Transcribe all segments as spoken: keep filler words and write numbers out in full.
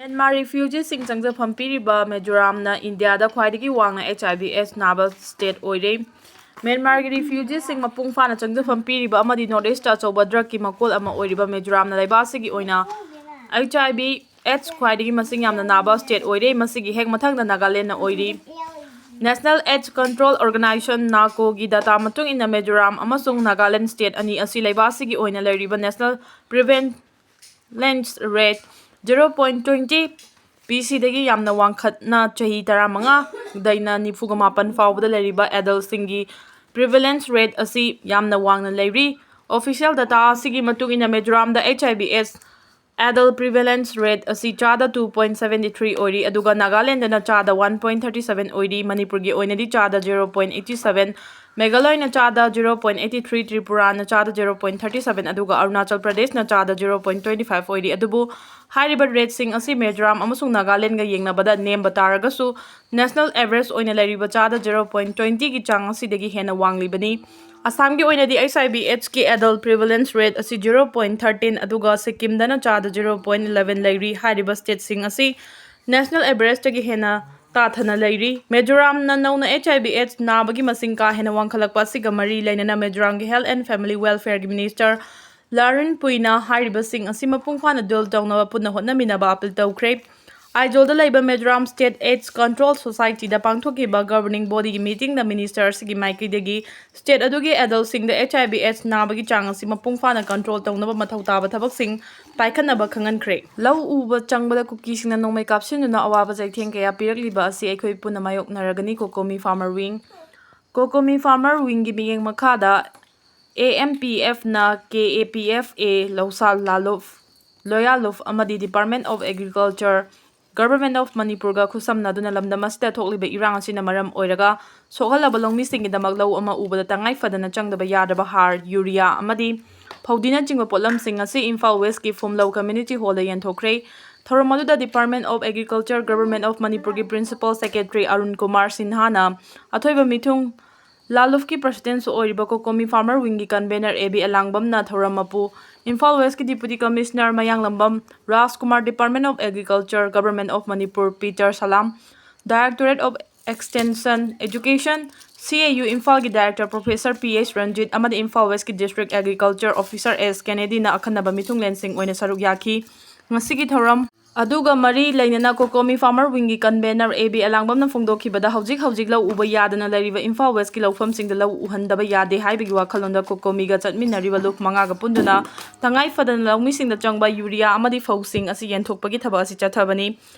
Myanmar ꯔꯤꯐ꯭ꯌꯨꯖꯤꯁꯤꯡ ꯆꯪꯖꯐꯝ ꯄꯤꯔꯤꯕ ꯃꯤꯖꯣꯔꯥꯝꯅ ꯏꯟꯗꯤꯌꯥꯗ ꯈ꯭ꯋꯥꯏꯗꯒꯤ ꯋꯥꯡꯅ ꯑꯩꯆ ꯑꯥꯏ ꯚꯤ ꯑꯦꯗꯁ ꯅꯥꯕ ꯁ꯭ꯇꯦꯠ ꯑꯣꯏꯔꯦ꯫ ꯃ꯭ꯌꯥꯟꯃꯥꯔꯒꯤ ꯔꯤꯐ꯭ꯌꯨꯖꯤꯁꯤꯡ ꯃꯄꯨꯡ ꯐꯥꯅ ꯆꯪꯖꯐꯝ ꯄꯤꯔꯤꯕ ꯑꯃꯗꯤ ꯅꯣꯔꯠ ꯏꯁꯇ ꯑꯆꯧꯕ ꯗ꯭ꯔꯒꯀꯤ ꯃꯀꯣꯜ ꯑꯃ ꯑꯣꯏꯔꯤꯕ ꯃꯤꯖꯣꯔꯥꯝꯅ ꯂꯩꯕꯥꯛ ꯑꯁꯤꯒꯤ ꯑꯣꯏꯅ ꯑꯩꯆ ꯑꯥꯏ ꯚꯤ ꯑꯦꯗꯁ ꯈ꯭ꯋꯥꯏꯗꯒꯤ ꯃꯁꯤꯡ ꯌꯥꯝꯅ ꯅꯥꯕ ꯁ꯭ꯇꯦꯠ ꯑꯣꯏꯔꯦ꯫ ꯃꯁꯤꯒꯤ ꯍꯦꯛ ꯃꯊꯪꯗ ꯅꯥꯒꯥꯂꯦꯟꯗꯅ ꯑꯣꯏꯔꯤ꯫ National AIDS Control Organization, ꯅꯥꯀꯣꯒꯤ ꯗꯇꯥ ꯃꯇꯨꯡ ꯏꯟꯅ ꯃꯤꯖꯣꯔꯥꯝ ꯑꯃꯁꯨꯡ ꯅꯥꯒꯥꯂꯦꯟ ꯁ꯭ꯇꯦꯠ ꯑꯅꯤ ꯑꯁꯤ ꯂꯩꯕꯥꯛ ꯑꯁꯤꯒꯤ ꯑꯣꯏꯅ ꯂꯩꯔꯤꯕ national prevalence rate zero point twenty ꯄꯤ ꯁꯤꯗꯒꯤ ꯌꯥꯝꯅ ꯋꯥꯡꯈꯠꯅ ꯆꯍꯤ ꯇꯔꯥꯃꯉꯥꯗꯩꯅ ꯅꯤꯐꯨꯒ ꯃꯥꯄꯟ ꯐꯥꯎꯕꯗ ꯂꯩꯔꯤꯕ ꯑꯦꯗꯜꯁꯤꯡꯒꯤ ꯄ꯭ꯔꯤꯚꯦꯂꯦꯟꯁ ꯔꯦꯠ ꯑꯁꯤ ꯌꯥꯝꯅ ꯋꯥꯡꯅ ꯂꯩꯔꯤ꯫ ꯑꯣꯐꯤꯁꯤꯌꯦꯜ ꯗꯇꯥ ꯑꯁꯤꯒꯤ ꯃꯇꯨꯡ ꯏꯟꯅ ꯃꯤꯖꯣꯔꯥꯝꯗ ꯑꯩꯆ ꯑꯥꯏ ꯚꯤ ꯑꯦꯗꯁ ꯑꯦꯗꯜ ꯄ꯭ꯔꯤꯚꯦꯂꯦꯟꯁ ꯔꯦꯠ ꯑꯁꯤ ꯆꯥꯗ ꯇꯨ ꯄꯣꯏꯟ ꯁꯚꯦꯟꯇꯤ ꯊ꯭ꯔꯤ ꯑꯣꯏꯔꯤ, ꯑꯗꯨꯒ ꯅꯥꯒꯥꯂꯦꯟꯗꯅ ꯆꯥꯗ ꯋꯥꯟ ꯄꯣꯏꯟ ꯊꯥꯔꯇꯤ ꯁꯚꯦꯟ ꯑꯣꯏꯔꯤ꯫ ꯃꯅꯤꯄꯨꯔꯒꯤ ꯑꯣꯏꯅꯗꯤ ꯆꯥꯗ ꯖꯦꯔꯣ ꯄꯣꯏꯟ ꯑꯩꯠꯇꯤ ꯁꯚꯦꯟ, ꯃꯦꯘꯥꯂꯌꯅ ꯆꯥꯗ ꯖꯦꯔꯣ ꯄꯣꯏꯟ ꯑꯩꯠꯇꯤ ꯊ꯭ꯔꯤ, ꯇ꯭ꯔꯤꯄꯨꯔꯥꯅ ꯆꯥꯗ ꯖꯦꯔꯣ ꯄꯣꯏꯟ ꯊꯥꯔꯇꯤ ꯁꯚꯦꯟ, ꯑꯗꯨꯒ ꯑꯔꯨꯅꯥꯆꯜ ꯄ꯭ꯔꯗꯦꯁꯅ ꯆꯥꯗ ꯖꯦꯔꯣ ꯄꯣꯏꯟ ꯇ꯭ꯋꯦꯟꯇꯤ ꯐꯥꯏꯚ ꯑꯣꯏꯔꯤ꯫ ꯑꯗꯨꯕꯨ ꯍꯥꯏꯔꯤꯕ ꯔꯦꯠꯁꯤꯡ ꯑꯁꯤ ꯃꯤꯖꯣꯔꯥꯝ ꯑꯃꯁꯨꯡ ꯅꯥꯒꯥꯂꯦꯟꯒ ꯌꯦꯡꯅꯕꯗ ꯅꯦꯝꯕ ꯇꯥꯔꯒꯁꯨ, ꯅꯦꯁꯅꯦꯜ ꯑꯦꯚꯔꯦꯖ ꯑꯣꯏꯅ ꯂꯩꯔꯤꯕ ꯆꯥꯗ ꯖꯦꯔꯣ ꯄꯣꯏꯟ ꯇ꯭ꯋꯦꯟꯇꯤꯒꯤ ꯆꯥꯡ ꯑꯁꯤꯗꯒꯤ ꯍꯦꯟꯅ ꯋꯥꯡꯂꯤꯕꯅꯤ꯫ ꯑꯁꯥꯝꯒꯤ ꯑꯣꯏꯅꯗꯤ ꯑꯩꯆ ꯑꯥꯏ ꯚꯤ ꯑꯦꯗꯁꯀꯤ ꯑꯦꯗꯜ ꯄ꯭ꯔꯤꯚꯦꯂꯦꯟꯁ ꯔꯦꯠ ꯑꯁꯤ ꯖꯦꯔꯣ ꯄꯣꯏꯟ ꯊꯥꯔꯇꯤꯟ, ꯑꯗꯨꯒ ꯁꯤꯛꯀꯤꯝꯗꯅ ꯆꯥꯗ ꯖꯦꯔꯣ ꯄꯣꯏꯟ ꯏꯂꯦꯚꯦꯟ ꯂꯩꯔꯤ꯫ ꯍꯥꯏꯔꯤꯕ ꯁ꯭ꯇꯦꯠꯁꯤꯡ ꯑꯁꯤ ꯅꯦꯁꯅꯦꯜ ꯑꯦꯚꯔꯦꯖꯇꯒꯤ ꯍꯦꯟꯅ ꯇꯥꯊꯅ ꯂꯩꯔꯤ꯫ ꯃꯤꯖꯣꯔꯥꯝꯅ ꯅꯧꯅ ꯑꯩꯆ ꯑꯥꯏ ꯚꯤ ꯑꯦꯗꯁ ꯅꯥꯕꯒꯤ ꯃꯁꯤꯡ ꯀꯥ ꯍꯦꯟꯅ ꯋꯥꯡꯈꯠꯂꯛꯄ ꯑꯁꯤꯒ ꯃꯔꯤ ꯂꯩꯅꯅ ꯃꯤꯖꯣꯔꯥꯝꯒꯤ ꯍꯦꯜꯊ ꯑꯦꯟ ꯐꯦꯃꯤꯂꯤ ꯋꯦꯜꯐꯤꯌꯔꯒꯤ ꯃꯤꯅꯤꯁꯇꯔ ꯂꯥꯔꯤꯟ ꯄꯨꯏꯅ ꯍꯥꯏꯔꯤꯕꯁꯤꯡ ꯑꯁꯤ ꯃꯄꯨꯡ ꯐꯥꯅ ꯗꯤꯜ ꯇꯧꯅꯕ ꯄꯨꯟꯅ ꯍꯣꯠꯅꯃꯤꯟꯅꯕ ꯑꯥꯄꯤꯜ ꯇꯧꯈ꯭ꯔꯦ꯫ ꯑꯥꯏꯖꯣꯜꯗ ꯂꯩꯕ ꯃꯤꯖꯣꯔꯥꯝ ꯁ꯭ꯇꯦꯠ ꯑꯦꯗꯁ ꯀꯟꯇ꯭ꯔꯣꯜ ꯁꯣꯁꯥꯏꯇꯤꯗ ꯄꯥꯡꯊꯣꯛꯈꯤꯕ ꯒꯕꯔꯅꯤꯡ ꯕꯣꯗꯤꯒꯤ ꯃꯤꯇꯤꯡꯗ ꯃꯤꯅꯤꯁꯇꯔ ꯑꯁꯤꯒꯤ ꯃꯥꯏꯀꯩꯗꯒꯤ ꯁ꯭ꯇꯦꯠ ꯑꯗꯨꯒꯤ ꯑꯦꯗꯜꯁꯤꯡꯗ ꯑꯩꯆ ꯑꯥꯏ ꯚꯤ ꯑꯦꯗꯁ ꯅꯥꯕꯒꯤ ꯆꯥꯡ ꯑꯁꯤ ꯃꯄꯨꯡ ꯐꯥꯅ ꯀꯟꯇ꯭ꯔꯣꯜ ꯇꯧꯅꯕ ꯃꯊꯧ ꯇꯥꯕ ꯊꯕꯛꯁꯤꯡ ꯄꯥꯏꯈꯠꯅꯕ ꯈꯪꯍꯟꯈ꯭ꯔꯦ꯫ ꯂꯧ ꯎꯕ ꯆꯪꯕꯗ ꯀꯨꯀꯤꯁꯤꯡꯅ ꯅꯣꯡꯃꯩ ꯀꯥꯞꯁꯤꯟꯗꯨꯅ ꯑꯋꯥꯕ ꯆꯩꯊꯦꯡ ꯀꯌꯥ ꯄꯤꯔꯛꯂꯤꯕ ꯑꯁꯤ ꯑꯩꯈꯣꯏ ꯄꯨꯟꯅ ꯃꯥꯌꯣꯛꯅꯔꯒꯅꯤ, COCOMI Farmer Wing꯫ COCOMI Farmer Wingꯒꯤ ꯃꯤꯠꯌꯦꯡ ꯃꯈꯥꯗ, A M P ꯑꯦꯐꯅ K A P F A, ꯂꯧꯁꯥꯜ ꯂꯥꯂꯨꯞ, ꯂꯣꯌꯥꯂꯨꯞ ꯑꯃꯗꯤ Department of Agriculture, Government of ꯃꯅꯤꯄꯨꯔꯒ ꯈꯨꯠꯁꯝꯅꯗꯨꯅ ꯂꯝꯗꯝ ꯑꯁꯤꯗ ꯊꯣꯛꯂꯤꯕ ꯏꯔꯥꯡ ꯑꯁꯤꯅ ꯃꯔꯝ ꯑꯣꯏꯔꯒ ꯁꯣꯛꯍꯜꯂꯕ ꯂꯧꯃꯤꯁꯤꯡꯒꯤꯗꯃꯛ ꯂꯧ ꯑꯃ ꯎꯕꯗ ꯇꯉꯥꯏ ꯐꯗꯅ ꯆꯪꯗꯕ ꯌꯥꯗ꯭ꯔꯕ ꯍꯥꯔ, ꯌꯨꯔꯤꯌꯥ ꯑꯃꯗꯤ ꯐꯧꯗꯤꯅꯆꯤꯡꯕ ꯄꯣꯠꯂꯝꯁꯤꯡ ꯑꯁꯤ ꯏꯝꯐꯥꯜ ꯋꯦꯁꯀꯤ ꯐꯨꯝꯂꯧ ꯀꯝꯃ꯭ꯌꯨꯅꯤꯇꯤ ꯍꯣꯜꯗ ꯌꯦꯟꯊꯣꯛꯈ꯭ꯔꯦ꯫ ꯊꯧꯔꯝ ꯑꯗꯨꯗ Department of Agriculture, Government of ꯃꯅꯤꯄꯨꯔꯒꯤ Principal Secretary ꯑꯔꯨꯟ ꯀꯨꯃꯥꯔ ꯁꯤꯟꯍꯥꯅ ꯑꯊꯣꯏꯕ ꯃꯤꯊꯨꯡ ꯂꯥꯂꯨꯐꯀꯤ ꯄ꯭ꯔꯁꯤꯗꯦꯟꯁꯨ ꯑꯣꯏꯔꯤꯕ ꯀꯣꯀꯣꯃꯤ ꯐꯥꯔꯃꯔ ꯋꯤꯡꯒꯤ ꯀꯟꯚꯦꯅꯔ ꯑꯦ ꯕꯤ ꯑꯂꯥꯡꯕꯝꯅ ꯊꯧꯔꯝ ꯃꯄꯨ, ꯏꯝꯐꯥꯜ ꯋꯦꯁꯀꯤ deputy commissioner Mayanglambam Rajkumar, department of agriculture, government of Manipur Peter Salam, directorate of extension education, ꯁꯤ ꯑꯦ ꯌꯨ ꯏꯝꯐꯥꯜꯒꯤ director professor P H Ranjit ꯑꯃꯗꯤ ꯏꯝꯐꯥꯜ ꯋꯦꯁꯀꯤ ꯗꯤꯁꯇ꯭ꯔꯤꯛ ꯑꯦꯒ꯭ꯔꯤꯀꯜꯆꯔ ꯑꯣꯐꯤꯁꯔ ꯑꯦꯁ ꯀꯦꯅꯦꯗꯤꯅ ꯑꯈꯟꯅꯕ ꯃꯤꯊꯨꯡꯂꯦꯟꯁꯤꯡ ꯑꯣꯏꯅ ꯁꯔꯨꯛ ꯌꯥꯈꯤ꯫ ꯉꯁꯤꯒꯤ ꯊꯧꯔꯝ ꯑꯗꯨꯒ ꯃꯔꯤ ꯂꯩꯅꯅ ꯀꯣꯀꯣꯃꯤ ꯐꯥꯔꯃꯔ ꯋꯤꯡꯒꯤ ꯀꯟꯚꯦꯅꯔ ꯑꯦ ꯕꯤ ꯑꯂꯥꯡꯕꯝꯅ ꯐꯣꯡꯗꯣꯛꯈꯤꯕꯗ, ꯍꯧꯖꯤꯛ ꯍꯧꯖꯤꯛ ꯂꯧ ꯎꯕ ꯌꯥꯗꯅ ꯂꯩꯔꯤꯕ ꯏꯝꯐꯥꯜ ꯋꯦꯁꯀꯤ ꯂꯧꯐꯝꯁꯤꯡꯗ ꯂꯧ ꯎꯍꯟꯗꯕ ꯌꯥꯗꯦ ꯍꯥꯏꯕꯒꯤ ꯋꯥꯈꯜꯂꯣꯟꯗ ꯀꯣꯀꯣꯃꯤꯒ ꯆꯠꯃꯤꯟꯅꯔꯤꯕ ꯂꯨꯞ ꯃꯉꯥꯒ ꯄꯨꯟꯗꯨꯅ ꯇꯉꯥꯏ ꯐꯗꯅ ꯂꯧꯃꯤꯁꯤꯡꯗ ꯆꯪꯕ ꯌꯨꯔꯤꯌꯥ ꯑꯃꯗꯤ ꯐꯧꯁꯤꯡ ꯑꯁꯤ ꯌꯦꯟꯊꯣꯛꯄꯒꯤ ꯊꯕꯛ ꯑꯁꯤ ꯆꯠꯊꯕꯅꯤ꯫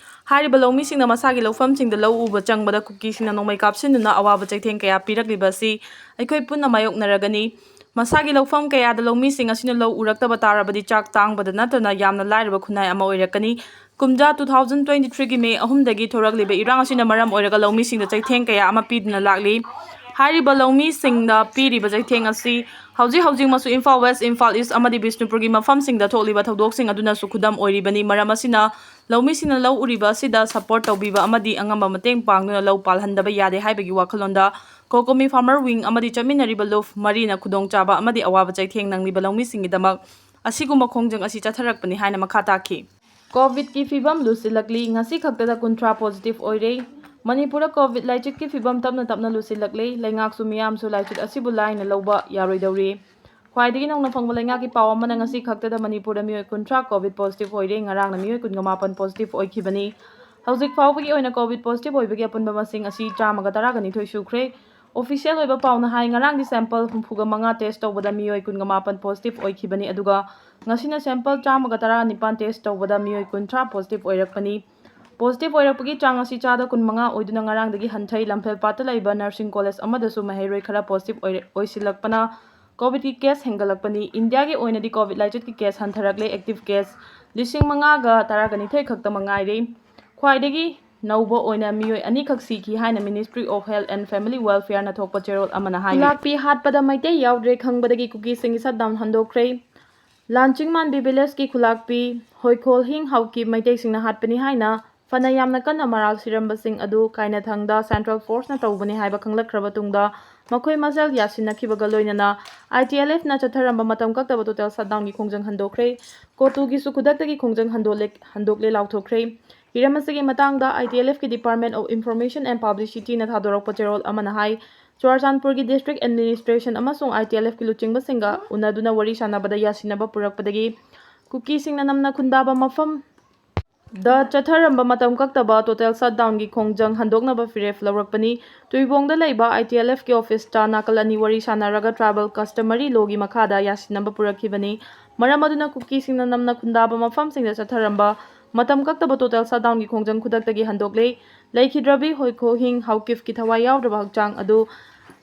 ꯍꯥꯏꯔꯤꯕ ꯂꯧꯃꯤꯁꯤꯡꯅ ꯃꯁꯥꯒꯤ ꯂꯧꯐꯝꯁꯤꯡꯗ ꯂꯧ ꯎꯕ ꯆꯪꯕꯗ ꯀꯨꯀꯤꯁꯤꯡꯅ ꯅꯣꯡꯃꯩ ꯀꯥꯞꯁꯤꯟꯗꯨꯅ ꯑꯋꯥꯕ ꯆꯩꯊꯦꯡ ꯀꯌꯥ ꯄꯤꯔꯛꯂꯤꯕ ꯑꯁꯤ ꯑꯩꯈꯣꯏ ꯄꯨꯟꯅ ꯃꯥꯌꯣꯛꯅꯔꯒꯅꯤ꯫ ꯃꯁꯥꯒꯤ ꯂꯧꯐꯝ ꯀꯌꯥꯗ ꯂꯧꯃꯤꯁꯤꯡ ꯑꯁꯤꯅ ꯂꯧ ꯎꯔꯛꯇꯕ ꯇꯥꯔꯕꯗꯤ ꯆꯥꯛ ꯇꯥꯡꯕꯗ ꯅꯠꯇꯅ ꯌꯥꯝꯅ ꯂꯥꯏꯔꯕ ꯈꯨꯟꯅꯥꯏ ꯑꯃ ꯑꯣꯏꯔꯛꯀꯅꯤ꯫ ꯀꯨꯝꯖꯥ two thousand twenty three ꯒꯤ ꯃꯦ ꯑꯍꯨꯝꯗꯒꯤ ꯊꯣꯔꯛꯂꯤꯕ ꯏꯔꯥꯡ ꯑꯁꯤꯅ ꯃꯔꯝ ꯑꯣꯏꯔꯒ ꯂꯧꯃꯤꯁꯤꯡꯗ ꯆꯩꯊꯦꯡ ꯀꯌꯥ ꯑꯃ ꯄꯤꯗꯨꯅ ꯂꯥꯛꯂꯤ꯫ ꯍꯥꯏꯔꯤꯕ ꯂꯧꯃꯤꯁꯤꯡꯗ ꯄꯤꯔꯤꯕ ꯆꯩꯊꯦꯡ ꯑꯁꯤ ꯍꯧꯖꯤꯛ ꯍꯧꯖꯤꯛꯃꯛꯁꯨ ꯏꯝꯐꯥꯜ ꯋꯦꯁ, ꯏꯝꯐꯥꯜ ꯏꯁ ꯑꯃꯗꯤ ꯕꯤꯁꯅꯨꯄꯨꯔꯒꯤ ꯃꯐꯝꯁꯤꯡꯗ ꯊꯣꯛꯂꯤꯕ ꯊꯧꯗꯣꯛꯁꯤꯡ ꯑꯗꯨꯅꯁꯨ ꯈꯨꯗꯝ ꯑꯣꯏꯔꯤꯕꯅꯤ꯫ ꯃꯔꯝ ꯑꯁꯤꯅ ꯂꯧꯃꯤꯁꯤꯡꯅ ꯂꯧ ꯎꯔꯤꯕ ꯑꯁꯤꯗ ꯁꯄꯣꯔꯠ ꯇꯧꯕꯤꯕ ꯑꯃꯗꯤ ꯑꯉꯝꯕ ꯃꯇꯦꯡ ꯄꯥꯡꯗꯨꯅ ꯂꯧ ꯄꯥꯜꯍꯟꯗꯕ ꯌꯥꯗꯦ ꯍꯥꯏꯕꯒꯤ ꯋꯥꯈꯜꯂꯣꯟꯗ ꯀꯣꯀꯣꯃꯤ ꯐꯥꯔꯃꯔ ꯋꯤꯡ ꯑꯃꯗꯤ ꯆꯠꯃꯤꯟꯅꯔꯤꯕ ꯂꯨꯞ ꯃꯔꯤꯅ ꯈꯨꯗꯣꯡꯆꯥꯕ ꯑꯃꯗꯤ ꯑꯋꯥꯕ ꯆꯩꯊꯦꯡ ꯅꯪꯂꯤꯕ ꯂꯧꯃꯤꯁꯤꯡꯒꯤꯗꯃꯛ ꯑꯁꯤꯒꯨꯝꯕ ꯈꯣꯡꯖꯪ ꯑꯁꯤ ꯆꯠꯊꯔꯛꯄꯅꯤ ꯍꯥꯏꯅ ꯃꯈꯥ ꯇꯥꯈꯤ꯫ ꯀꯣꯚꯤꯗꯀꯤ ꯐꯤꯕꯝ ꯂꯨꯁꯤꯜꯂꯛꯂꯤ꯫ ꯉꯁꯤ ꯈꯛꯇꯗ ꯀꯨꯟꯊ꯭ꯔꯥ ꯄꯣꯖꯤꯇꯤꯚ ꯑꯣꯏꯔꯦ꯫ ꯃꯅꯤꯄꯨꯔꯗ ꯀꯣꯚꯤꯗ ꯂꯥꯏꯆꯠꯀꯤ ꯐꯤꯕꯝ ꯇꯞꯅ ꯇꯞꯅ ꯂꯨꯁꯤꯜꯂꯛꯂꯦ꯫ ꯂꯩꯉꯥꯛꯁꯨ ꯃꯤꯌꯥꯝꯁꯨ ꯂꯥꯏꯆꯠ ꯑꯁꯤꯕꯨ ꯂꯥꯏꯅ ꯂꯧꯕ ꯌꯥꯔꯣꯏꯗꯧꯔꯤ꯫ ꯈ꯭ꯋꯥꯏꯗꯒꯤ ꯅꯧꯅ ꯐꯪꯕ ꯂꯩꯉꯥꯛꯀꯤ ꯄꯥꯎ ꯑꯃꯅ ꯉꯁꯤ ꯈꯛꯇꯗ ꯃꯅꯤꯄꯨꯔꯗ ꯃꯤꯑꯣꯏ ꯀꯨꯟꯊ꯭ꯔꯥ ꯀꯣꯚꯤꯗ ꯄꯣꯖꯤꯇꯤꯚ ꯑꯣꯏꯔꯦ꯫ ꯉꯔꯥꯡꯅ ꯃꯤꯑꯣꯏ ꯀꯨꯟꯒ ꯃꯥꯄꯟ ꯄꯣꯖꯤꯇꯤꯚ ꯑꯣꯏꯈꯤꯕꯅꯤ꯫ ꯍꯧꯖꯤꯛ ꯐꯥꯎꯕꯒꯤ ꯑꯣꯏꯅ ꯀꯣꯚꯤꯗ ꯄꯣꯖꯤꯇꯤꯚ ꯑꯣꯏꯕꯒꯤ ꯑꯄꯨꯟꯕ ꯃꯁꯤꯡ ꯑꯁꯤ ꯆꯥꯝꯃꯒ ꯇꯔꯥꯒ ꯅꯤꯊꯣꯏ ꯁꯨꯈ꯭ꯔꯦ꯫ ꯑꯣꯐꯤꯁꯤꯌꯦꯜ ꯑꯣꯏꯕ ꯄꯥꯎꯅ ꯍꯥꯏ, ꯉꯔꯥꯡꯗꯤ ꯁꯦꯝꯄꯜ ꯍꯨꯝꯐꯨꯒ ꯃꯉꯥ ꯇꯦꯁ ꯇꯧꯕꯗ ꯃꯤꯑꯣꯏ ꯀꯨꯟꯒ ꯃꯥꯄꯟ ꯄꯣꯖꯤꯇꯤꯚ ꯑꯣꯏꯈꯤꯕꯅꯤ, ꯑꯗꯨꯒ ꯉꯁꯤꯅ ꯁꯦꯝꯄꯜ ꯆꯥꯝꯃꯒ ꯇꯔꯥ ꯅꯤꯄꯥꯟ ꯇꯦꯁ ꯇꯧꯕꯗ ꯃꯤꯑꯣꯏ ꯀꯨꯟꯊ꯭ꯔꯥ ꯄꯣꯖꯤꯇꯤꯚ ꯑꯣꯏꯔꯛꯄꯅꯤ꯫ ꯄꯣꯖꯤꯇꯤꯚ ꯑꯣꯏꯔꯛꯄꯒꯤ ꯆꯥꯡ ꯑꯁꯤ ꯆꯥꯗ ꯀꯨꯟꯃꯉꯥ ꯑꯣꯏꯗꯨꯅ ꯉꯔꯥꯡꯗꯒꯤ ꯍꯟꯊꯩ꯫ ꯂꯝꯐꯦꯜꯄꯥꯠꯇ ꯂꯩꯕ ꯅꯔꯁꯤꯡ ꯀꯣꯂꯦꯖ ꯑꯃꯗꯁꯨ ꯃꯍꯩꯔꯣꯏ ꯈꯔ ꯄꯣꯖꯤꯇꯤꯚ ꯑꯣꯏꯔ-, ꯑꯣꯏꯁꯤꯜꯂꯛꯄꯅ ꯀꯣꯚꯤꯗꯀꯤ ꯀꯦꯁ ꯍꯦꯟꯒꯠꯂꯛꯄꯅꯤ꯫ ꯏꯟꯗꯤꯌꯥꯒꯤ ꯑꯣꯏꯅꯗꯤ ꯀꯣꯚꯤꯗ ꯂꯥꯏꯆꯠꯀꯤ ꯀꯦꯁ ꯍꯟꯊꯔꯛꯂꯦ꯫ ꯑꯦꯛꯇꯤꯚ ꯀꯦꯁ ꯂꯤꯁꯤꯡ ꯃꯉꯥꯒ ꯇꯔꯥꯒ ꯅꯤꯊꯣꯏ ꯈꯛꯇꯃꯛ ꯉꯥꯏꯔꯦ꯫ ꯈ꯭ꯋꯥꯏꯗꯒꯤ ꯅꯧꯕ ꯑꯣꯏꯅ ꯃꯤꯑꯣꯏ ꯑꯅꯤꯈꯛ ꯁꯤꯈꯤ ꯍꯥꯏꯅ Ministry of Health and Family Welfare ꯅ ꯊꯣꯛꯄ ꯆꯦꯔꯣꯜ ꯑꯃꯅ ꯍꯥꯏꯔꯤ꯫ ꯈꯨꯂꯥꯛꯄꯤ ꯍꯥꯠꯄꯗ ꯃꯩꯇꯩ ꯌꯥꯎꯗ꯭ꯔꯦ ꯈꯪꯕꯗꯒꯤ ꯀꯨꯀꯤꯁꯤꯡꯒꯤ shutdown ꯍꯟꯗꯣꯛꯈ꯭ꯔꯦ꯫ ꯂꯥꯟꯆꯤꯡ ꯃꯥꯟꯕꯤ ꯚꯤꯂꯦꯖꯀꯤ ꯈꯨꯂꯥꯛꯄꯤ ꯍꯣꯏꯈꯣꯜ ꯍꯤꯡ ꯍꯥꯎꯀꯤꯞ ꯃꯩꯇꯩꯁꯤꯡꯅ ꯍꯥꯠꯄꯅꯤ ꯍꯥꯏꯅ ꯐꯅ ꯌꯥꯝꯅ ꯀꯟꯅ ꯃꯔꯥꯜ ꯁꯤꯔꯝꯕꯁꯤꯡ ꯑꯗꯨ ꯀꯥꯏꯅꯊꯪꯗ Central Forceꯅ ꯇꯧꯕꯅꯤ ꯍꯥꯏꯕ ꯈꯪꯂꯛꯈ꯭ꯔꯕ ꯇꯨꯡꯗ, ꯃꯈꯣꯏ ꯃꯁꯦꯜ ꯌꯥꯁꯤꯟꯅꯈꯤꯕꯒ ꯂꯣꯏꯅꯅ ITLFꯅ ꯆꯠꯊꯔꯝꯕ ꯃꯇꯝ ꯀꯛꯇꯕ total shutdownꯒꯤ ꯈꯣꯡꯖꯪ ꯍꯟꯗꯣꯛꯈ꯭ꯔꯦ꯫ ꯀꯣꯇꯨꯒꯤꯁꯨ ꯈꯨꯗꯛꯇꯒꯤ ꯈꯣꯡꯖꯪ ꯍꯟꯗꯣꯛꯂꯦ, ꯍꯟꯗꯣꯛꯂꯦ ꯂꯥꯎꯊꯣꯛꯈ꯭ꯔꯦ꯫ ꯍꯤꯔꯝ ꯑꯁꯤꯒꯤ ꯃꯇꯥꯡꯗ ITLFꯀꯤ Department of Information and Publicityꯅ ꯊꯥꯗꯣꯔꯛꯄ ꯆꯦꯔꯣꯜ ꯑꯃꯅ ꯍꯥꯏ, ꯆꯨꯔꯥꯆꯥꯟꯄꯨꯔꯒꯤ District Administration ꯑꯃꯁꯨꯡ ITLFꯀꯤ ꯂꯨꯆꯤꯡꯕꯁꯤꯡꯒ ꯎꯅꯗꯨꯅ ꯋꯥꯔꯤ ꯁꯥꯟꯅꯕꯗ ꯌꯥꯁꯤꯟꯅꯕ ꯄꯨꯔꯛꯄꯗꯒꯤ ꯀꯨꯀꯤꯁꯤꯡꯅ ꯅꯝꯅ ꯈꯨꯟꯗꯥꯕ ꯃꯐꯝ ꯗ ꯆꯠꯊꯔꯝꯕ ꯃꯇꯝ ꯀꯛꯇꯕ total shutdownꯒꯤ ꯈꯣꯡꯖꯪ ꯍꯟꯗꯣꯛꯅꯕ ꯐꯤꯔꯦꯞ ꯂꯧꯔꯛꯄꯅꯤ꯫ ꯇꯨꯏꯕꯣꯡꯗ ꯂꯩꯕ ITLFꯀꯤ officeꯇ ꯅꯥꯀꯜ ꯑꯅꯤ ꯋꯥꯔꯤ ꯁꯥꯟꯅꯔꯒ tribal customary lawꯒꯤ ꯃꯈꯥꯗ ꯌꯥꯁꯤꯟꯅꯕ ꯄꯨꯔꯛꯈꯤꯕꯅꯤ꯫ ꯃꯔꯝ ꯑꯗꯨꯅ ꯀꯨꯀꯤꯁꯤꯡꯅ ꯅꯝꯅ ꯈꯨꯟꯗꯥꯕ ꯃꯐꯝꯁꯤꯡꯗ ꯆꯠꯊꯔꯝꯕ ꯃꯇꯝ ꯀꯛꯇꯕ total shutdownꯒꯤ ꯈꯣꯡꯖꯪ ꯈꯨꯗꯛꯇꯒꯤ ꯍꯟꯗꯣꯛꯂꯦ꯫ ꯂꯩꯈꯤꯗ꯭ꯔꯕꯤ ꯍꯣꯏꯈꯣꯍꯤꯡ ꯍꯥꯎꯀꯤꯞꯀꯤ ꯊꯋꯥꯏ ꯌꯥꯎꯗ꯭ꯔꯕ ꯍꯛꯆꯥꯡ ꯑꯗꯨ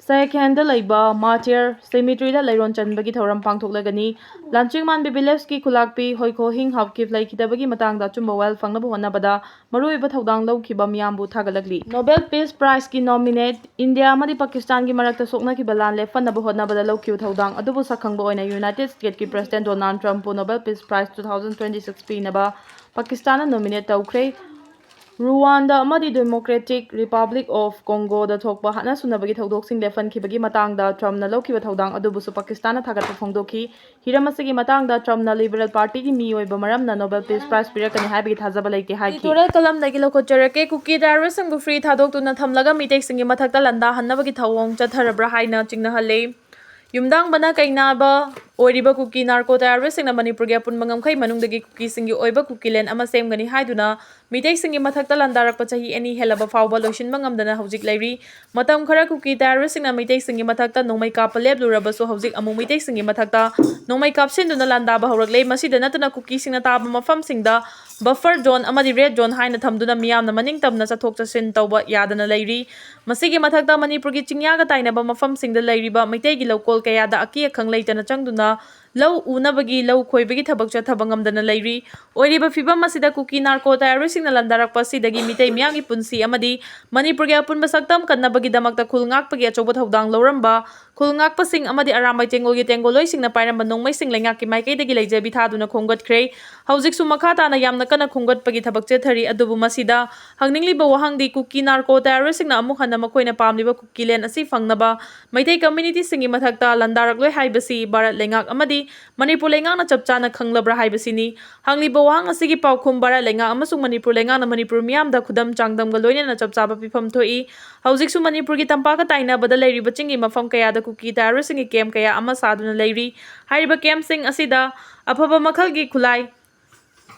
ꯁꯌꯥꯈꯦꯟꯗ ꯂꯩꯕ Martyr Cemeteryꯗ ꯂꯩꯔꯣꯟ ꯆꯟꯕꯒꯤ ꯊꯧꯔꯝ ꯄꯥꯡꯊꯣꯛꯂꯒꯅꯤ꯫ ꯂꯥꯟꯆꯤꯡ ꯃꯥꯟꯕꯤ villageꯀꯤ ꯈꯨꯂꯥꯛꯄꯤ ꯍꯣꯏꯈꯣꯍꯤꯡ ꯍꯥꯎꯀꯤꯞ ꯂꯩꯈꯤꯗꯕꯒꯤ ꯃꯇꯥꯡꯗ ꯑꯆꯨꯝꯕ ꯋꯥꯌꯦꯜ ꯐꯪꯅꯕ ꯍꯣꯠꯅꯕꯗ ꯃꯔꯨꯑꯣꯏꯕ ꯊꯧꯗꯥꯡ ꯂꯧꯈꯤꯕ ꯃꯤꯌꯥꯝꯕꯨ ꯊꯥꯒꯠꯂꯛꯂꯤ꯫ Nobel Peace Prizeꯀꯤ nominate ꯏꯟꯗꯤꯌꯥ ꯑꯃꯗꯤ ꯄꯥꯀꯤꯁꯇꯥꯟꯒꯤ ꯃꯔꯛꯇ ꯁꯣꯛꯅꯈꯤꯕ ꯂꯥꯟ ꯂꯦꯞꯍꯟꯅꯕ ꯍꯣꯠꯅꯕꯗ ꯂꯧꯈꯤꯕ ꯊꯧꯗꯥꯡ ꯑꯗꯨꯕꯨ ꯁꯛꯈꯪꯕ ꯑꯣꯏꯅ United Statesꯀꯤ President Donald Trumpꯄꯨ Nobel Peace Prize two thousand twenty six ꯄꯤꯅꯕ ꯄꯥꯀꯤꯁꯇꯥꯟꯅ nominate ꯇꯧꯈ꯭ꯔꯦ꯫ ꯔꯨꯋꯥꯟꯗ ꯑꯃꯗꯤ Democratic Republic of Congoꯗ ꯊꯣꯛꯄ ꯍꯥꯠꯅ ꯁꯨꯅꯕꯒꯤ ꯊꯧꯗꯣꯛꯁꯤꯡ ꯂꯦꯞꯍꯟꯈꯤꯕꯒꯤ ꯃꯇꯥꯡꯗ Trumpꯅ ꯂꯧꯈꯤꯕ ꯊꯧꯗꯥꯡ ꯑꯗꯨꯕꯨꯁꯨ ꯄꯥꯀꯤꯁꯇꯥꯟꯅ ꯊꯥꯒꯠꯄ ꯐꯣꯡꯗꯣꯛꯈꯤ꯫ ꯍꯤꯔꯝ ꯑꯁꯤꯒꯤ ꯃꯇꯥꯡꯗ Trumpꯅ Liberal Partyꯒꯤ ꯃꯤ ꯑꯣꯏꯕ ꯃꯔꯝꯅ Nobel Peace Prize ꯄꯤꯔꯛꯀꯅꯤ ꯍꯥꯏꯕꯒꯤ ꯊꯥꯖꯕ ꯂꯩꯇꯦ ꯍꯥꯏꯈꯤ꯫ Editorial ꯀꯂꯝꯗꯒꯤ ꯂꯧꯈꯠꯆꯔꯛꯀꯦ꯫ ꯀꯨꯀꯤ terroristꯁꯤꯡꯕꯨ free ꯊꯥꯗꯣꯛꯇꯨꯅ ꯊꯝꯂꯒ ꯃꯤꯇꯩꯁꯤꯡꯒꯤ ꯃꯊꯛꯇ ꯂꯥꯟꯗꯥꯍꯟꯅꯕꯒꯤ ꯊꯧꯑꯣꯡ ꯆꯠꯊꯔꯕ꯭ꯔꯥ ꯍꯥꯏꯅ ꯆꯤꯡꯅꯍꯜꯂꯦ꯫ ꯌꯨꯝꯗꯥꯡꯕꯅ ꯀꯩꯅꯥꯕ ꯑꯣꯏꯔꯤꯕ ꯀꯨꯀꯤ narco terroristꯁꯤꯡꯅ ꯃꯅꯤꯄꯨꯔꯒꯤ ꯑꯄꯨꯟꯕ ꯉꯝꯈꯩ ꯃꯅꯨꯡꯗꯒꯤ ꯀꯨꯀꯤꯁꯤꯡꯒꯤ ꯑꯣꯏꯕ ꯀꯨꯀꯤꯂꯦꯟ ꯑꯃ ꯁꯦꯝꯒꯅꯤ ꯍꯥꯏꯗꯨꯅ ꯃꯤꯇꯩꯁꯤꯡꯒꯤ ꯃꯊꯛꯇ ꯂꯥꯟꯗꯥꯔꯛꯄ ꯆꯍꯤ ꯑꯅꯤ ꯍꯦꯜꯂꯕ ꯐꯥꯎꯕ ꯂꯣꯏꯁꯤꯟꯕ ꯉꯝꯗꯅ ꯍꯧꯖꯤꯛ ꯂꯩꯔꯤ꯫ ꯃꯇꯝ ꯈꯔ ꯀꯨꯀꯤ terroristꯁꯤꯡꯅ ꯃꯤꯇꯩꯁꯤꯡꯒꯤ ꯃꯊꯛꯇ ꯅꯣꯡꯃꯩ ꯀꯥꯞꯄ ꯂꯦꯞꯂꯨꯔꯕꯁꯨ ꯍꯧꯖꯤꯛ ꯑꯃꯨꯛ ꯃꯤꯇꯩꯁꯤꯡꯒꯤ ꯃꯊꯛꯇ ꯅꯣꯡꯃꯩ ꯀꯥꯞꯁꯤꯟꯗꯨꯅ ꯂꯥꯟꯗꯥꯕ ꯍꯧꯔꯛꯂꯦ꯫ ꯃꯁꯤꯗ ꯅꯠꯇꯅ ꯀꯨꯀꯤꯁꯤꯡꯅ ꯇꯥꯕ ꯃꯐꯝꯁꯤꯡꯗ buffer zone ꯑꯃꯗꯤ red zone ꯍꯥꯏꯅ ꯊꯝꯗꯨꯅ ꯃꯤꯌꯥꯝꯅ ꯃꯅꯤꯡ ꯇꯝꯅ ꯆꯠꯊꯣꯛ ꯆꯠꯁꯤꯟ ꯇꯧꯕ ꯌꯥꯗꯅ ꯂꯩꯔꯤ꯫ ꯃꯁꯤꯒꯤ ꯃꯊꯛꯇ ꯃꯅꯤꯄꯨꯔꯒꯤ ꯆꯤꯡꯌꯥꯒ ꯇꯥꯏꯅꯕ ꯃꯐꯝꯁꯤꯡꯗ ꯂꯩꯔꯤꯕ ꯃꯩꯇꯩꯒꯤ ꯂꯧꯀꯣꯜ ꯀꯌꯥꯗ ꯑꯀꯤ ꯑꯈꯪ ꯂꯩꯇꯅ ꯆꯪꯗꯨꯅ ꯂꯧ ꯎꯅꯕꯒꯤ ꯂꯧ ꯈꯣꯏꯕꯒꯤ ꯊꯕꯛ ꯆꯠꯊꯕ ꯉꯝꯗꯅ ꯂꯩꯔꯤ꯫ ꯑꯣꯏꯔꯤꯕ ꯐꯤꯕꯝ ꯑꯁꯤꯗ ꯀꯨꯀꯤ ꯅꯥꯔꯀꯣ ꯇꯦꯔꯣꯔꯤꯁꯁꯤꯡꯅ ꯂꯥꯟꯗꯥꯔꯛꯄ ꯑꯁꯤꯗꯒꯤ ꯃꯤꯇꯩ ꯃꯤꯌꯥꯝꯒꯤ ꯄꯨꯟꯁꯤ ꯑꯃꯗꯤ ꯃꯅꯤꯄꯨꯔꯒꯤ ꯑꯄꯨꯟꯕ ꯁꯛꯇꯝ ꯀꯟꯅꯕꯒꯤꯗꯃꯛꯇ ꯈꯨꯜ ꯉꯥꯛꯄꯒꯤ ꯑꯆꯧꯕ ꯊꯧꯗꯥꯡ ꯂꯧꯔꯝꯕ ꯈꯨꯜ ꯉꯥꯛꯄꯁꯤꯡ ꯑꯃꯗꯤ ꯑꯔꯥꯝꯕꯥꯏ ꯇꯦꯡꯒꯣꯜꯒꯤ ꯇꯦꯡꯒꯣꯜꯂꯣꯏꯁꯤꯡꯅ ꯄꯥꯏꯔꯝꯕ ꯅꯣꯡꯃꯩꯁꯤꯡ ꯂꯩꯉꯥꯛꯀꯤ ꯃꯥꯏꯀꯩꯗꯒꯤ ꯂꯩꯖꯕꯤ ꯊꯥꯗꯨꯅ ꯈꯣꯝꯒꯠꯈ꯭ꯔꯦ꯫ ꯍꯧꯖꯤꯛꯁꯨ ꯃꯈꯥ ꯇꯥꯅ ꯌꯥꯝꯅ ꯀꯟꯅ ꯈꯣꯝꯒꯠꯄꯒꯤ ꯊꯕꯛ ꯆꯠꯊꯔꯤ꯫ ꯑꯗꯨꯕꯨ ꯃꯁꯤꯗ ꯍꯪꯅꯤꯡꯂꯤꯕ ꯋꯥꯍꯪꯗꯤ, ꯀꯨꯀꯤ ꯅꯥꯔꯀꯣ ꯇꯦꯔꯣꯔꯤꯁꯁꯤꯡꯅ ꯑꯃꯨꯛ ꯍꯟꯅ ꯃꯈꯣꯏꯅ ꯄꯥꯝꯂꯤꯕ ꯀꯨꯀꯤ ꯂꯦꯟ ꯑꯁꯤ ꯐꯪꯅꯕ ꯃꯩꯇꯩ ꯀꯝꯃ꯭ꯌꯨꯅꯤꯇꯤꯁꯤꯡꯒꯤ ꯃꯊꯛꯇ ꯂꯥꯟꯗꯥꯔꯛꯂꯣꯏ ꯍꯥꯏꯕꯁꯤ ꯚꯥꯔꯠ ꯂꯩꯉꯥꯛ ꯑꯃꯗꯤ ꯃꯅꯤꯄꯨꯔ ꯂꯩꯉꯥꯛꯅ ꯆꯞ ꯆꯥꯅ ꯈꯪꯂꯕ꯭ꯔꯥ ꯍꯥꯏꯕꯁꯤꯅꯤ꯫ ꯍꯪꯂꯤꯕ ꯋꯥꯍꯪ ꯑꯁꯤꯒꯤ ꯄꯥꯎꯈꯨꯝ ꯚꯥꯔꯠ ꯂꯩꯉꯥꯛ ꯑꯃꯁꯨꯡ ꯃꯅꯤꯄꯨꯔ ꯂꯩꯉꯥꯛꯅ ꯃꯅꯤꯄꯨꯔ ꯃꯤꯌꯥꯝꯗ ꯈꯨꯗꯝ ꯆꯥꯡꯗꯝꯒ ꯂꯣꯏꯅꯅ ꯆꯞ ꯆꯥꯕ ꯄꯤꯐꯝ ꯊꯣꯛꯏ꯫ ꯍꯧꯖꯤꯛꯁꯨ ꯃꯅꯤꯄꯨꯔꯒꯤ ꯇꯝꯄꯥꯛꯀ ꯇꯥꯏꯅꯕꯗ ꯂꯩꯔꯤꯕ ꯆꯤꯡꯒꯤ ꯃꯐꯝ ꯀꯌꯥꯗ ꯀꯨꯀꯤ ꯇꯦꯔꯣꯔꯤꯁꯁꯤꯡꯒꯤ ꯀꯦꯝꯞ ꯀꯌꯥ ꯑꯃ ꯁꯥꯗꯨꯅ ꯂꯩꯔꯤ꯫ ꯍꯥꯏꯔꯤꯕ ꯀꯦꯝꯞꯁꯤꯡ ꯑꯁꯤꯗ ꯑꯐꯕ ꯃꯈꯜꯒꯤ ꯈꯨꯠꯂꯥꯏ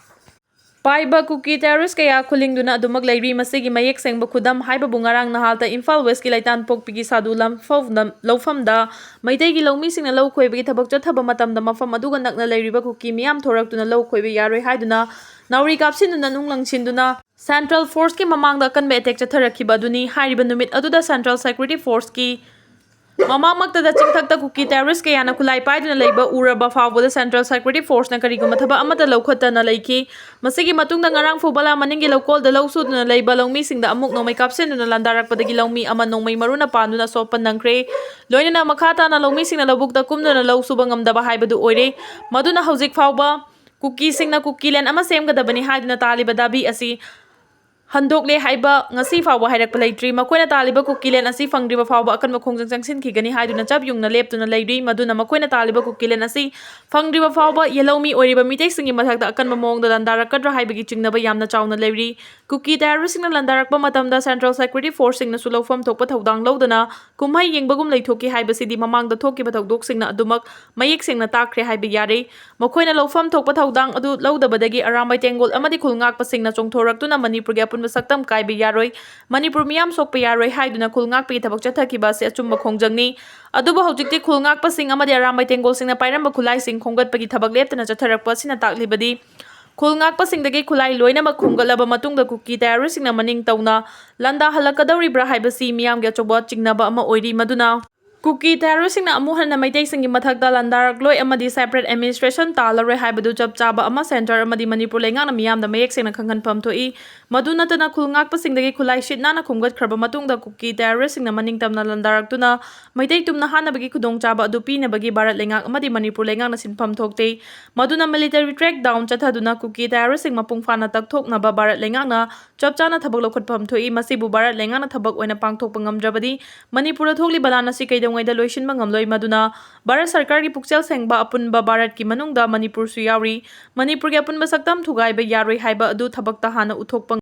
ꯄꯥꯏꯕ ꯀꯨꯀꯤ ꯇꯦꯔꯣꯔꯤꯁ ꯀꯌꯥ ꯈꯨꯂꯤꯡꯗꯨꯅ ꯑꯗꯨꯃꯛ ꯂꯩꯔꯤ꯫ ꯃꯁꯤꯒꯤ ꯃꯌꯦꯛ ꯁꯦꯡꯕ ꯈꯨꯗꯝ ꯍꯥꯏꯕꯕꯨ ꯉꯔꯥꯡ ꯅꯍꯥꯜꯇ ꯏꯝꯐꯥꯜ ꯋꯦꯁꯀꯤ ꯂꯩꯇꯥꯟꯄꯣꯛꯄꯤꯒꯤ ꯁꯥꯗꯨ ꯂꯝꯐꯧ-, ꯂꯧꯐꯝꯗ ꯃꯩꯇꯩꯒꯤ ꯂꯧꯃꯤꯁꯤꯡꯅ ꯂꯧ ꯈꯣꯏꯕꯒꯤ ꯊꯕꯛ ꯆꯠꯊꯕ ꯃꯇꯝꯗ ꯃꯐꯝ ꯑꯗꯨꯒ ꯅꯛꯅ ꯂꯩꯔꯤꯕ ꯀꯨꯀꯤ ꯃꯤꯌꯥꯝ ꯊꯣꯔꯛꯇꯨꯅ ꯂꯧ ꯈꯣꯏꯕ ꯌꯥꯔꯣꯏ ꯍꯥꯏꯗꯨꯅ ꯅꯥꯎꯔꯤ ꯀꯥꯞꯁꯤꯟꯗꯨꯅ ꯅꯨꯡ ꯂꯪꯁꯤꯟꯗꯨꯅ ꯁꯦꯟꯇ꯭ꯔꯦꯜ ꯐꯣꯔꯁꯀꯤ ꯃꯃꯥꯡꯗ ꯑꯀꯟꯕ ꯑꯦꯇꯦꯛ ꯆꯠꯊꯔꯛꯈꯤꯕ ꯑꯗꯨꯅꯤ꯫ ꯍꯥꯏꯔꯤꯕ ꯅꯨꯃꯤꯠ ꯑꯗꯨꯗ ꯁꯦꯟꯇ꯭ꯔꯦꯜ ꯁꯦꯀ꯭ꯌꯨꯔꯤꯇꯤ ꯐꯣꯔꯁꯀꯤ ꯃꯃꯥꯡꯃꯛꯇꯗ ꯆꯤꯡꯊꯛꯇ ꯀꯨꯀꯤ ꯇꯦꯔꯣꯔꯤꯁ ꯀꯌꯥꯅ ꯈꯨꯠꯂꯥꯏ ꯄꯥꯏꯗꯨꯅ ꯂꯩꯕ ꯎꯔꯕ ꯐꯥꯎꯕꯗ ꯁꯦꯟꯇ꯭ꯔꯦꯜ ꯁꯦꯀ꯭ꯌꯨꯔꯤꯇꯤ ꯐꯣꯔꯁꯅ ꯀꯔꯤꯒꯨꯝꯕ ꯊꯕꯛ ꯑꯃꯠꯇ ꯂꯧꯈꯠꯇꯅ ꯂꯩꯈꯤ꯫ ꯃꯁꯤꯒꯤ ꯃꯇꯨꯡꯗ ꯉꯔꯥꯡ ꯐꯨꯕꯂꯥ ꯃꯅꯤꯡꯒꯤ ꯂꯧꯀꯣꯜꯗ ꯂꯧ ꯁꯨꯗꯨꯅ ꯂꯩꯕ ꯂꯧꯃꯤꯁꯤꯡꯗ ꯑꯃꯨꯛ ꯅꯣꯡꯃꯩ ꯀꯥꯞꯁꯤꯟꯗꯨꯅ ꯂꯥꯟꯗꯥꯔꯛꯄꯗꯒꯤ ꯂꯧꯃꯤ ꯑꯃ ꯅꯣꯡꯃꯩ ꯃꯔꯨꯅ ꯄꯥꯟꯗꯨꯅ ꯁꯣꯛꯄ ꯅꯪꯈ꯭ꯔꯦ꯫ ꯂꯣꯏꯅꯅ ꯃꯈꯥ ꯇꯥꯅ ꯂꯧꯃꯤꯁꯤꯡꯅ ꯂꯧꯕꯨꯛꯇ ꯀꯨꯝꯗꯨꯅ ꯂꯧ ꯁꯨꯕ ꯉꯝꯗꯕ ꯍꯥꯏꯕꯗꯨ ꯑꯣꯏꯔꯦ꯫ ꯃꯗꯨꯅ ꯍꯧꯖꯤꯛ ꯐꯥꯎꯕ ꯀꯨꯀꯤꯁꯤꯡꯅ ꯀꯨꯀꯤ ꯂꯦꯟ ꯑꯃ ꯁꯦꯝꯒꯗꯕꯅꯤ ꯍꯥꯏꯗꯨꯅ ꯇꯥꯜꯂꯤꯕ ꯗꯥꯕꯤ ꯑꯁꯤ ꯍꯟꯗꯣꯛꯂꯦ ꯍꯥꯏꯕ ꯉꯁꯤ ꯐꯥꯎꯕ ꯍꯥꯏꯔꯛꯄ ꯂꯩꯇ꯭ꯔꯤ꯫ ꯃꯈꯣꯏꯅ ꯇꯥꯜꯂꯤꯕ ꯀꯨꯀꯤ ꯂꯦꯟ ꯑꯁꯤ ꯐꯪꯗ꯭ꯔꯤꯕ ꯐꯥꯎꯕ ꯑꯀꯟꯕ ꯈꯣꯡꯖꯪ ꯆꯪꯁꯤꯟꯈꯤꯒꯅꯤ ꯍꯥꯏꯗꯨꯅ ꯆꯞ ꯌꯨꯡꯅ ꯂꯦꯞꯇꯨꯅ ꯂꯩꯔꯤ꯫ ꯃꯗꯨꯅ ꯃꯈꯣꯏꯅ ꯇꯥꯜꯂꯤꯕ ꯀꯨꯀꯤ ꯂꯦꯟ ꯑꯁꯤ ꯐꯪꯗ꯭ꯔꯤꯕ ꯐꯥꯎꯕ ꯌꯦꯜꯍꯧꯃꯤ ꯑꯣꯏꯔꯤꯕ ꯃꯤꯇꯩꯁꯤꯡꯒꯤ ꯃꯊꯛꯇ ꯑꯀꯟꯕ ꯃꯑꯣꯡꯗ ꯂꯥꯟꯗꯥꯔꯛꯀꯗ꯭ꯔꯥ ꯍꯥꯏꯕꯒꯤ ꯆꯤꯡꯅꯕ ꯌꯥꯝꯅ ꯆꯥꯎꯅ ꯂꯩꯔꯤ꯫ ꯀꯨꯀꯤ ꯇꯦꯔꯣꯔꯤꯁꯁꯤꯡꯅ ꯂꯥꯟꯗꯥꯔꯛꯄ ꯃꯇꯝꯗ ꯁꯦꯟꯇ꯭ꯔꯦꯜ ꯁꯦꯀ꯭ꯌꯨꯔꯤꯇꯤ ꯐꯣꯔꯁꯁꯤꯡꯅꯁꯨ ꯂꯧꯐꯝ ꯊꯣꯛꯄ ꯊꯧꯗꯥꯡ ꯂꯧꯗꯅ ꯀꯨꯝꯍꯩ ꯌꯦꯡꯕꯒꯨꯝ ꯂꯩꯊꯣꯛꯈꯤ ꯍꯥꯏꯕꯁꯤꯗꯤ ꯃꯃꯥꯡꯗ ꯊꯣꯛꯈꯤꯕ ꯊꯧꯗꯣꯛꯁꯤꯡꯅ ꯑꯗꯨꯃꯛ ꯃꯌꯦꯛ ꯁꯦꯡꯅ ꯇꯥꯛꯈ꯭ꯔꯦ ꯍꯥꯏꯕ ꯌꯥꯔꯦ꯫ ꯃꯈꯣꯏꯅ ꯂꯧꯐꯝ ꯊꯣꯛꯄ ꯊꯧꯗꯥꯡ ꯑꯗꯨ ꯂꯧꯗꯕꯗꯒꯤ ꯑꯔꯥꯝꯕꯥꯏ ꯇꯦꯡꯒꯣꯜ ꯑꯃꯗꯤ ꯈꯨꯜ ꯉꯥꯛꯄꯁꯤꯡꯅ ꯆꯣꯡꯊꯣꯔꯛꯇꯨꯅ ꯃꯅꯤꯄꯨꯔꯒꯤ ꯑꯄꯨꯟꯕ ꯁꯛꯇꯝ ꯀꯥꯏꯕ ꯌꯥꯔꯣꯏ, ꯃꯅꯤꯄꯨꯔ ꯃꯤꯌꯥꯝ ꯁꯣꯛꯄ ꯌꯥꯔꯣꯏ ꯍꯥꯏꯗꯨꯅ ꯈꯨꯜ ꯉꯥꯛꯄꯒꯤ ꯊꯕꯛ ꯆꯠꯊꯈꯤꯕ ꯑꯁꯤ ꯑꯆꯨꯝꯕ ꯈꯣꯡꯖꯪꯅꯤ꯫ ꯑꯗꯨꯕꯨ ꯍꯧꯖꯤꯛꯇꯤ ꯈꯨꯜ ꯉꯥꯛꯄꯁꯤꯡ ꯑꯃꯗꯤ ꯑꯔꯥꯝꯕꯥꯏ ꯇꯦꯡꯒꯣꯜꯁꯤꯡꯅ ꯄꯥꯏꯔꯝꯕ ꯈꯨꯠꯂꯥꯏꯁꯤꯡ ꯈꯣꯝꯒꯠꯄꯒꯤ ꯊꯕꯛ ꯂꯦꯞꯇꯅ ꯆꯠꯊꯔꯛꯄ ꯑꯁꯤꯅ ꯇꯥꯛꯂꯤꯕꯗꯤ ꯈꯨꯜ ꯉꯥꯛꯄꯁꯤꯡꯗꯒꯤ ꯈꯨꯠꯂꯥꯏ ꯂꯣꯏꯅꯃꯛ ꯈꯣꯝꯒꯠꯂꯕ ꯃꯇꯨꯡꯗ ꯀꯨꯀꯤ ꯇꯦꯔꯣꯔꯤꯁꯁꯤꯡꯅ ꯃꯅꯤꯡ ꯇꯧꯅ ꯂꯥꯟꯗꯥꯍꯜꯂꯛꯀꯗꯧꯔꯤꯕ꯭ꯔꯥ ꯍꯥꯏꯕꯁꯤ ꯃꯤꯌꯥꯝꯒꯤ ꯑꯆꯧꯕ ꯆꯤꯡꯅꯕ ꯑꯃ ꯑꯣꯏꯔꯤ꯫ ꯃꯗꯨꯅ ꯀꯨꯀꯤ ꯇꯦꯔꯣꯔꯤꯁꯁꯤꯡꯅ ꯑꯃꯨꯛ ꯍꯟꯅ ꯃꯩꯇꯩꯁꯤꯡꯒꯤ ꯃꯊꯛꯇ ꯂꯥꯟꯗꯥꯔꯛꯂꯣꯏ ꯑꯃꯗꯤ separate administration ꯇꯥꯜꯂꯔꯣꯏ ꯍꯥꯏꯕꯗꯨ ꯆꯞ ꯆꯥꯕ ꯑꯃ ꯁꯦꯟꯇꯔ ꯑꯃꯗꯤ ꯃꯅꯤꯄꯨꯔ ꯂꯩꯉꯥꯛꯅ ꯃꯤꯌꯥꯝꯗ ꯃꯌꯦꯛ ꯁꯦꯡꯅ ꯈꯪꯍꯟꯐꯝ ꯊꯣꯛꯏ꯫ ꯃꯗꯨ ꯅꯠꯇꯅ ꯈꯨꯜ ꯉꯥꯛꯄꯁꯤꯡꯗꯒꯤ ꯈꯨꯠꯂꯥꯏ ꯁꯤꯠ ꯅꯥꯟꯅ ꯈꯣꯝꯒꯠꯈ꯭ꯔꯕ ꯃꯇꯨꯡꯗ ꯀꯨꯀꯤ ꯇꯦꯔꯣꯔꯤꯁꯁꯤꯡꯅ ꯃꯅꯤꯡ ꯇꯝꯅ ꯂꯥꯟꯗꯥꯔꯛꯇꯨꯅ ꯃꯩꯇꯩ ꯇꯨꯝꯅ ꯍꯥꯠꯅꯕꯒꯤ ꯈꯨꯗꯣꯡꯆꯥꯕ ꯑꯗꯨ ꯄꯤꯅꯕꯒꯤ ꯚꯥꯔꯠ ꯂꯩꯉꯥꯛ ꯑꯃꯗꯤ ꯃꯅꯤꯄꯨꯔ ꯂꯩꯉꯥꯛꯅ ꯁꯤꯟꯐꯝ ꯊꯣꯛꯇꯦ꯫ ꯃꯗꯨꯅ military crackdown ꯆꯠꯊꯗꯨꯅ ꯀꯨꯀꯤ ꯇꯦꯔꯣꯔꯤꯁꯁꯤꯡ ꯃꯄꯨꯡ ꯐꯥꯅ ꯇꯛꯊꯣꯛꯅꯕ ꯚꯥꯔꯠ ꯂꯩꯉꯥꯛꯅ ꯆꯞ ꯆꯥꯅ ꯊꯕꯛ ꯂꯧꯈꯠꯐꯝ ꯊꯣꯛꯏ꯫ ꯃꯁꯤꯕꯨ ꯚꯥꯔꯠ ꯂꯩꯉꯥꯛꯅ ꯊꯕꯛ ꯑꯣꯏꯅ ꯄꯥꯡꯊꯣꯛꯄ ꯉꯝꯗ꯭ꯔꯕꯗꯤ ꯃꯅꯤꯄꯨꯔꯗ ꯊꯣꯛꯂꯤꯕ ꯂꯥꯟ ꯑꯁꯤ ꯀꯩꯗꯧꯉꯩꯗ ꯂꯣꯏꯁꯤꯟꯕ ꯉꯝꯂꯣꯏ꯫ ꯃꯗꯨꯅ ꯚꯥꯔꯠ ꯁꯔꯀꯥꯔꯒꯤ ꯄꯨꯛꯆꯦꯜ ꯁꯦꯡꯕ ꯑꯄꯨꯟꯕ ꯚꯥꯔꯠꯀꯤ ꯃꯅꯨꯡꯗ ꯃꯅꯤꯄꯨꯔꯁꯨ ꯌꯥꯎꯔꯤ꯫ ꯃꯅꯤꯄꯨꯔꯒꯤ ꯑꯄꯨꯟꯕ ꯁꯛꯇꯝ ꯊꯨꯒꯥꯏꯕ ꯌꯥꯔꯣꯏ ꯍꯥꯏꯕ ꯑꯗꯨ ꯊꯕꯛꯇ ꯍꯥꯟꯅ ꯎꯠꯊꯣꯛꯄ